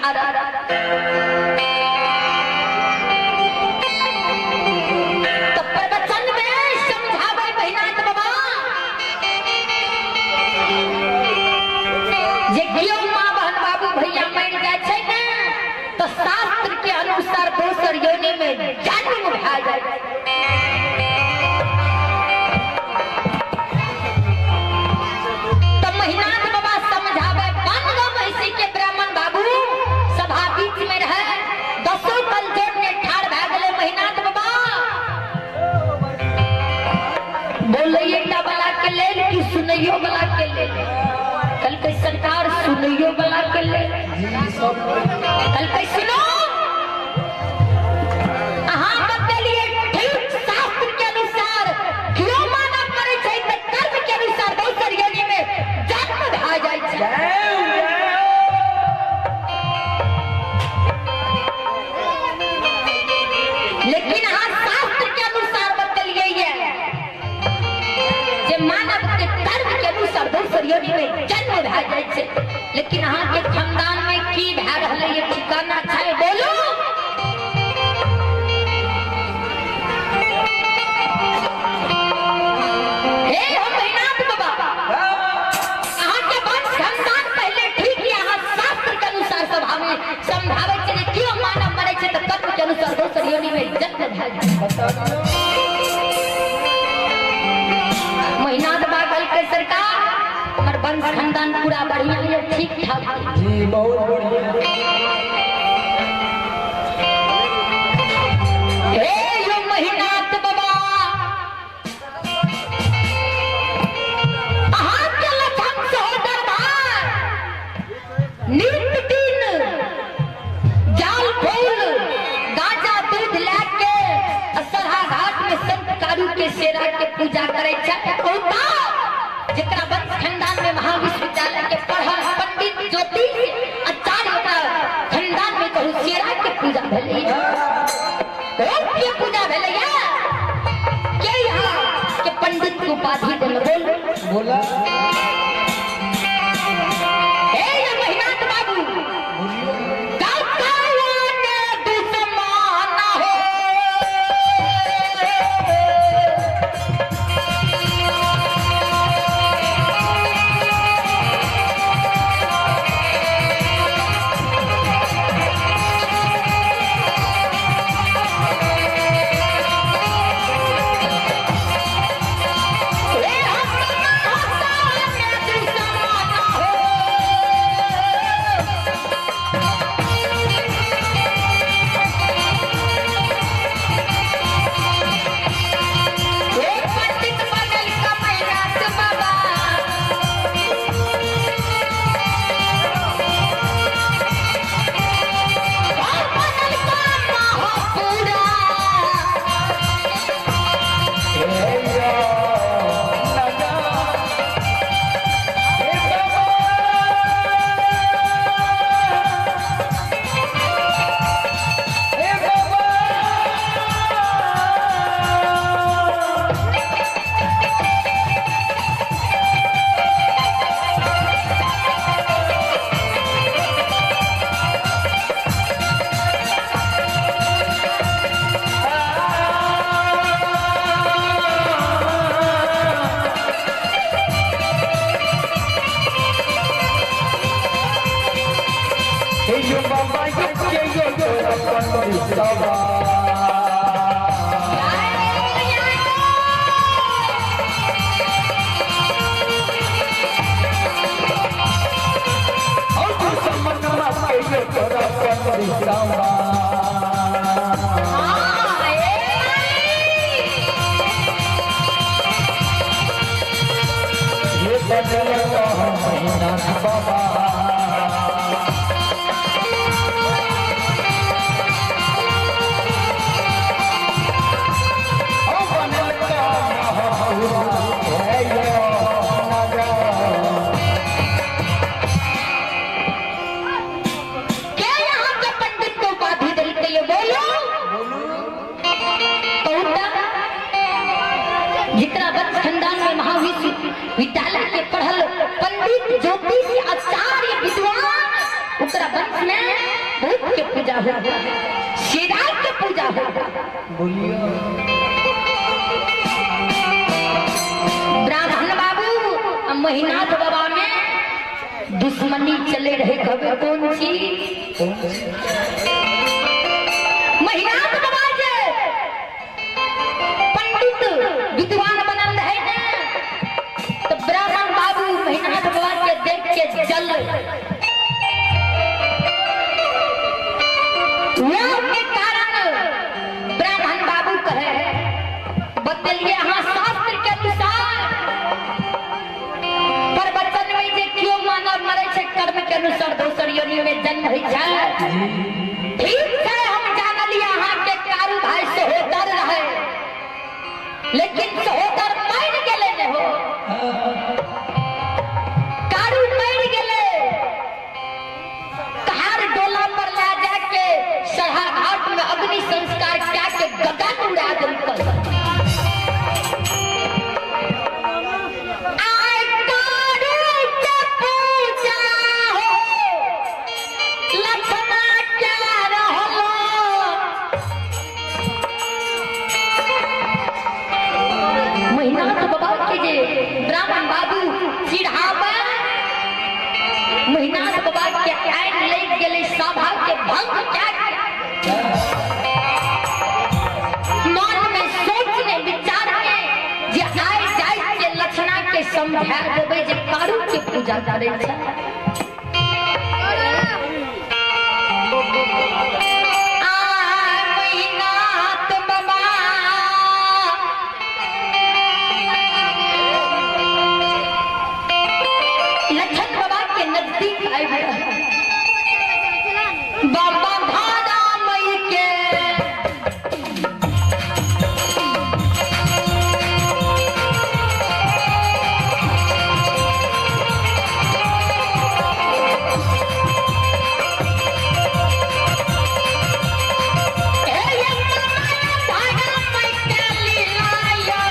छाड़ब। तऽ प्रवचन में समझाबै महिनाथ बाबा जे केओ माँ बहन बाबू भैया मरि जाइ छै ने तऽ शास्त्र के अनुसार दोसर योनि में जन्म भए जाइ छै। तऽ महिनाथ बाबा समझाबै बन गो महिषी के ब्राह्मण बाबू सभा बीच में रहे दसो कल जोड़ने ठाढ़ भए गेलै महिनाथ बाबा बोलैये वाला के लेल कि सुनैयो वाला के लेल? कहलकै सरकार सुनैयो वाला के लेल। कहलकै सुनो अहाँ बतेलिए ठीक शास्त्र के अनुसार क्यों मानव मरै छै तऽ कर्म के अनुसार दोसर योनि में जन्म भए जाइ छै। लेकिन अहाँ शास्त्र के अनुसार बतेलिए ये जे मानव के कर्म के अनुसार दोसर योनि में जन्म भए जाइ छै, लेकिन अहाँ के खानदान में की भए रहलै ये ठिकाना छै? बोलू। हे हम महिनाथ बाबा अहाँ के वंश खानदान पहले ठीक है, अहाँ शास्त्र के अनुसार सभा में समझाबै छै जे क्यों मानव मरै छै तऽ कर्म के अनुसार दोसर योनि में जन्म भए जाइ छै। महिनाथ बाबा कहलकै सरकार हमर वंश खानदान पूरा बढ़िया ये ठीक ठाक जी बहुत बढ़िया। हे यो महिनाथ बाबा अहाँ के लखन सहोदर भाई नित्य दिन जाल फूल गाजा दूध लए के असरहा घाट में संत कारू के शेरा के पूजा करे छै। जेकरा वंश खानदान में महाविश्वविद्यालय के पढ़ल पंडित ज्योतिष आचार्य ओकरा खानदान में कहू शेरा के पूजा भेलै, के पूजा भेलै के यहाँ के पंडित के उपाधि देल? बोल बोला। हे ये महिनाथ बाबू दुश्मन हो हे हम दुश्मन हो। हे पंडित बनल का महिनाथ बाबा और बनल का महापुरा। हे यो नगा हे बाबा हे बाबा हे यो बाबा ये के यो तोरा पंडित बाबा और दुश्मन के यो तोरा पंडित बाबा। हाँ, ए ये बदल कहा महिनाथ बाबा ओ बनल का महापुरा हे यो नगा। के यहाँ के पंडित को उपाधि देलकै ये? बोलो। कहूता जितना वंश खानदान में महाविश्व विद्यालय के पढ़ल पंडित ज्योतिष आचार्य विद्वान ओकरा वंश में भूत के पूजा हो, सिराज के पूजा हो। बोलियो ब्राह्मण बाबू महिनाथ बाबा में दुश्मनी चले रहे। कभी कौन सी महिनाथ बाबा जे पंडित विद्वान बनल रहे ना, तो ब्राह्मण बाबू महिनाथ बाबा के देख के जल के कारण ब्राह्मण बाबू कहे बतलिए हाँ शास्त्र के अनुसार पर वचन में जे क्यों मानव मरे छे कर्म के अनुसार दोसर योनि में जन्म होइ छै। ठीक है, हम जानलिए अहाँ के कारू भाई सहोदर रहे, लेकिन सहोदर मर गेले ने हो, कारू मर गेले कहार डोला पर ला जाके सहा घाट में अग्नि संस्कार क्या के गगन उड़ा देलकै। आय कारू के पूजा हो लक्ष्मण क्या रहलो। महिनाथ बाबा के जे ब्राह्मण बाबू चिढ़ावा महिनाथ बाबा के आइन लग गेले सभा के भंग क्या मन में सोचने विचार के जे आय जाय के लक्षणा के समझा देबै जे कारू के पूजा करे छै। आय महिनाथ बाबा लक्षण बाबा के नजदीक आए बाबा धारा मई के धारा मई के लीलायो।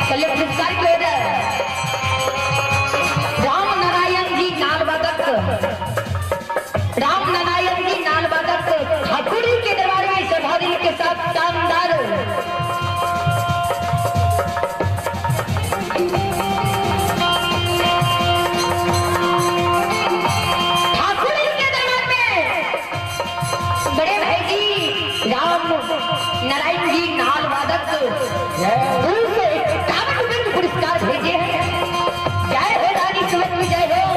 चलिए पुरस्कार की ओर राम नारायण जी नालवादक, राम नारायण जी नालवादक ठाकुरी के दरबार में श्रद्धांजलि के साथ शानदार ठाकुरी के दरबार में बड़े भाई जी राम नारायण जी नालवादक 251 पुरस्कार भेजे हैं। जय हो रानी सुमन की जय हो,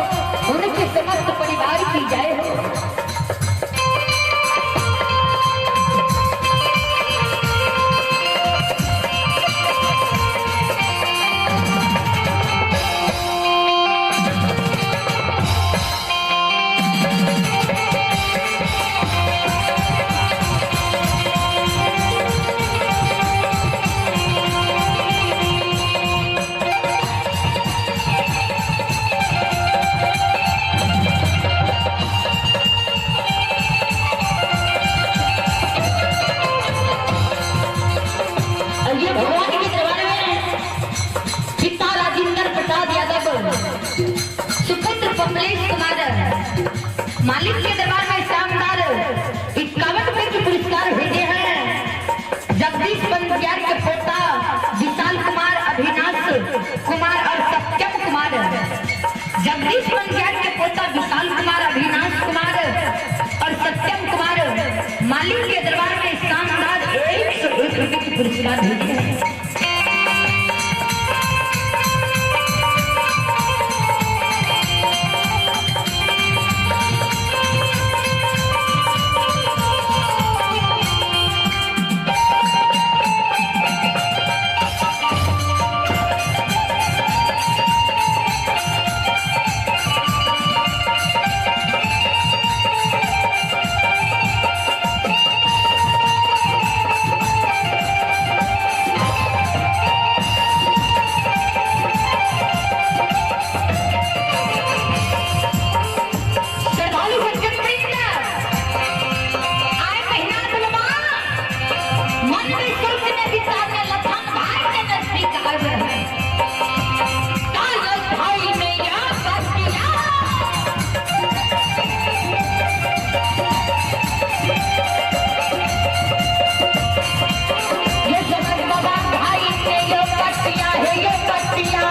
उनके समस्त परिवार की जय हो। मालिक के दरबार में शानदार 51 रुपए के पुरस्कार भेजे हैं। जगदीश बंदियार के पोता विशाल कुमार, अविनाश कुमार और सत्यम कुमार। जगदीश बंदियार के पोता विशाल कुमार, अविनाश कुमार और सत्यम कुमार मालिक के दरबार में शानदार 101 रुपए के पुरस्कार भेजे हैं। श्रद्धालु सज्जन वृंद, आए महीना बुलवा मन में सोच में विचार में लखन भाई के नजदीक आए हैं। कागज भाई ने या बसिया ये जगत बाबा भाई ने यो बसिया है यो बसिया।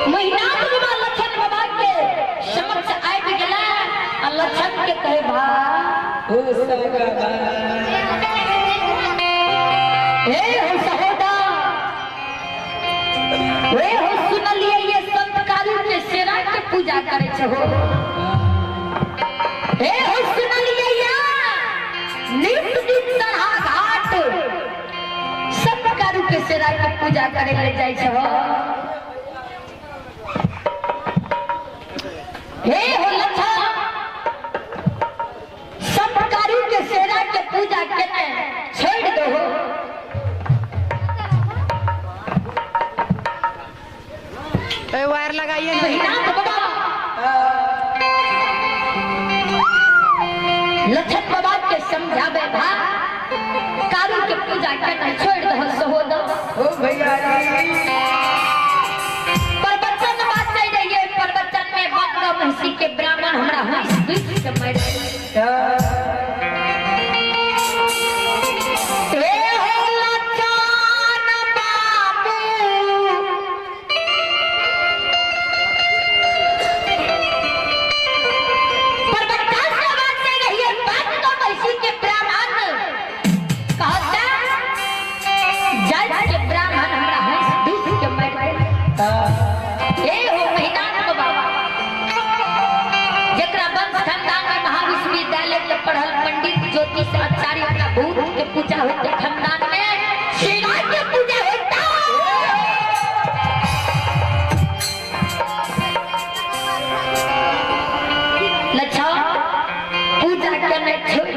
महीना महीना लखन बाबा के समक्ष आबि गेला आ लखन के कहे भा हे हो सहोदा, हे हो सुनलिए ये संत कारू के सेना के पूजा करे छहो। हे हो सुनलिए या नित दिन तरहा घाट संत कारू के सेना के पूजा करे ले जाय छहो। हे हो लखन संत कारू के सेना के पूजा केने छोड़ दो। वायर लगाइए महीनाथ बाबा लखन बाबा के समझावे भा कारू के पूजा करना छोड़ दो सहोदर। ओ भैया प्रवचन बात नहीं रही है। प्रवचन में बाबा महसी के ब्राह्मण हमरा हंस दुख के मर पढ़ल पंडित ज्योतिष आचार्य भूत के पूजा होते खानदान में। छोड़